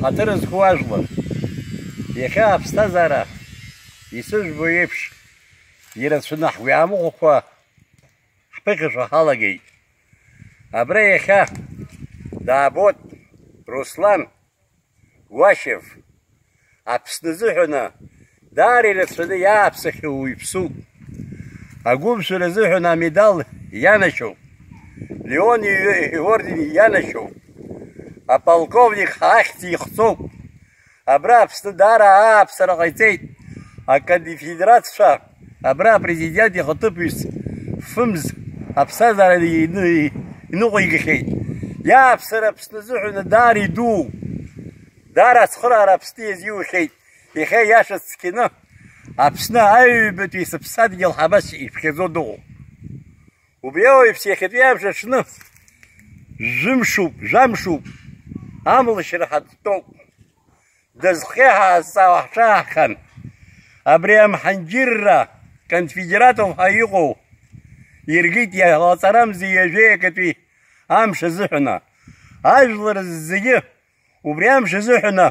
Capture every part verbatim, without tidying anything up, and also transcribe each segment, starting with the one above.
Ҳаҭыр зқәу ажәлар, иахьа аԥсҭазаара, исыжәбо еиԥш, ирацәаны ҳгәы иаамыхәақәа ҳԥыхьашәо ҳалагеит. Абра иахьа даабоит Руслан Гәашев, Аԥсны азыҳәаны даара ирацәаны иааԥсахьоу уаҩԥсуп. Агәымшәара азыҳәан амедал ианашьоуп. Леон иҩ-, иорден ианашьоуп. Аполковник ахьӡ ихҵоуп. Абра Аԥсны даара ааԥсара ҟаиҵеит. Аконфедератцәа абра апрезидент ихаҭыԥҩыс фымз аԥсҭазаара ины-, иныҟәигахьеит. Иааԥсара Аԥсны азыҳәан даара идуу. Даара ацхыраара Аԥсны иазиухьеит. Иахьа иаша цқьаны Аԥсны аҩбатәи сыԥсадгьыл ҳабас иԥхьаӡо дыҟоуп. Убри ауаҩԥс иахьатәи амш аҽны жәымшуп, жәамшуп, амлашьра ҳадтәоуп. Дызхиаҳазҵаауа ҳҽааҳхан, абри амҳанџьырра конфедератов ҳәа иҟоу иргеит иалаҵарамзи ҩажәеи акатәи амш азыҳәаны. Ажәлар зегьы Убри амш азыҳәаны,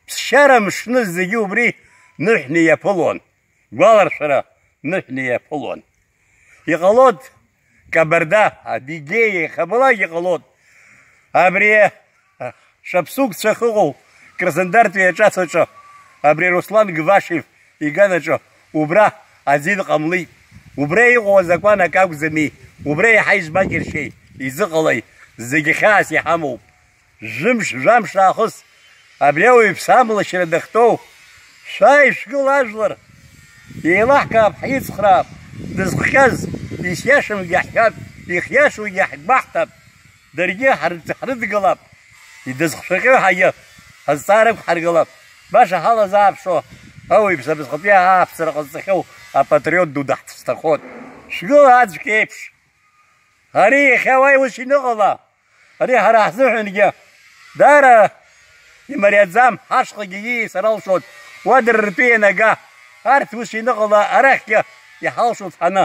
ԥсшьара мшны зегьы убри ныҳәны иаԥылон, гәаларшәара ныҳәны иаԥылон. Иҟалоит, Кабарда, Адыгеиа, иахьабалак иҟалоит. Абри, а, шаԥсыгцәа ахьыҟоу Краснодартәи аҿацаҿы, абри Руслан Гвашев иганаҿы убра азин ҟамлеит. Убра иҟоу азакәан акы акәӡами, убра иаҳа избакьыршьеи, изыҟалеи, зегьы хьаас иҳамоуп. Жәымш, жәамш аахыс абри ауаҩԥсы амлашьра дахьтәоу, шәааи, шәгыл ажәлар, еилаҳкаап, ҳицхраап, дызхҟьаз, исиашамгьы ҳҳәап, ихиашоугьы ҳгәаҳҭап, даргьы ҳрыд-, ҳрыдгылап, идызхшәаҟьоу ҳагьы азҵаара ықәҳаргылап, баша ҳалазааԥшуа ауаҩԥсы абасҟатәи ааԥсара ҟазҵахьоу апатриот ду даҳцәҭахоит. Шәгыл аӡәк еиԥш! Ари иахьа уа ус иныҟала, ари ҳара ҳзыҳәангьы даара имариаӡам, ҳашҟагьы ииасыр алшоит, уа дара ртәы ианага, арҭ ус иныҟала, арахьгьы иҳалшоит ҳаны,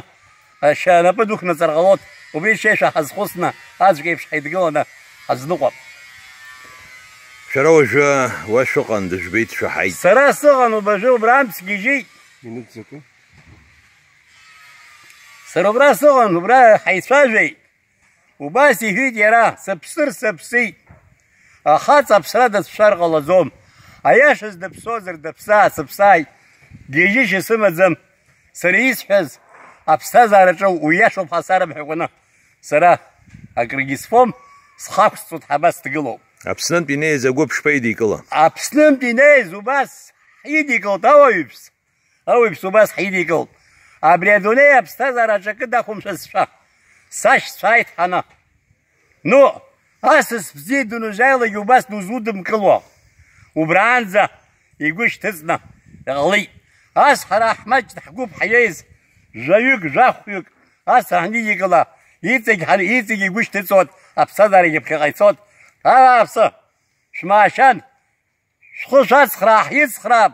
ашьа анапы дықәнаҵар ҟалоит, убри шеишәа ҳазхәыцны, аӡәк еиԥш ҳаидгыланы ҳазныҟәап. Шәара уажәы уа шәыҟан, дыжәбеит, шәаҳаит. Сара сыҟан, убажәы убра амц гьежьит. Минуҭ закәи? Сара убра сыҟан, убра ҳаицәажәеит. Убас иҳәеит иара, сыԥсыр сыԥсит. Ахаҵа аԥсра дацәшәар ҟалаӡом. Аиашаз дыԥсозар дыԥсаа-сыԥсааит. Гьежьышьа сымаӡам. Сара исҳәаз аԥсҭазаараҿы уиашоуп ҳәа сарымҳәакәаны, сара акрыгьы сфом, схы ақәсҵоит ҳәа абас дгылоуп. Аԥснынтә инеиз агәыԥ шԥеидикыла? Аԥснынтә инеиз убас ҳидикылт ауаҩԥс. Ауаҩԥс убас ҳидикылт. Абри адунеи аԥсҭазаара аҿакы дақәымшәазшәа, сашьцәа ааит ҳаны. Ну, асас бзиа дунажаилагьы убас дузудымкыло. Убраанӡа игәы шьҭыҵны иҟалеит. Ас ҳара ҳмаҷ ҳгәыԥ ҳиеиз, жәаҩык, жәахәҩык, ас ҳанидикыла, иҵегь ҳар-, иҵегь игәы шьҭыҵуан, аԥсҭазаарагьы ԥхьаҟа ицон. Ааԥсы, шәмаашьан! Шәхы шәацхраа, ҳицхраап,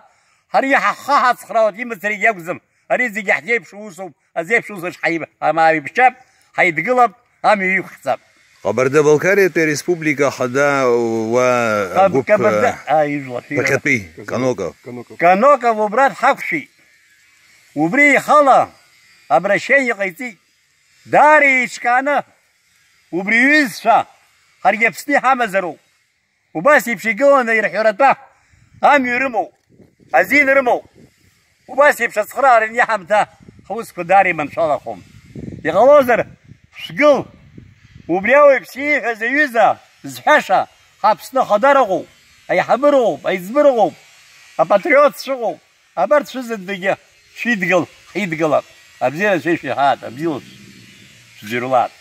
ҳаргьы ҳахы ҳацхраауеит, имацарагьы акәӡам, ари зегьы ҳзеиԥшу усуп, азеиԥш усаҿ ҳаиб-, ҳамааибшьап, ҳаидгылап, амҩа иқәҳҵап. Ҟабарда-Балқариатәи ареспублика ахада уа Ҟаб-, агәыԥ, Ҟабарда, э, а, ижәлар, ижәлар. Ԥахьатәи, Каноков. Каноков. Каноков убра дҳақәшәеит. Убри ихала обращение ҟаиҵеит. Даара еиҿкааны, убри иҩызцәа, ҳаргьы Аԥсны иҳамазароуп. Убас еиԥш игыланы ирҳәаратәа амҩа рымоуп, азин рымоуп. Убас еиԥш ацхыраара аниҳамҭа ҳусқәа даара иманшәалахом. Иҟалозар, шәгыл, убри ауаҩԥс ииҳәаз аҩыза зҳәаша, ҳАԥсны ахадара ыҟоуп, аиҳабыра ыҟоуп, аиҵбыра ыҟоуп, апатриотцәа ыҟоуп, абарҭ шәызынтәыгьы шәидгыл, ҳидгылап, абзиара шәеишәиҳәаат, абзиала шәӡырҩлаат.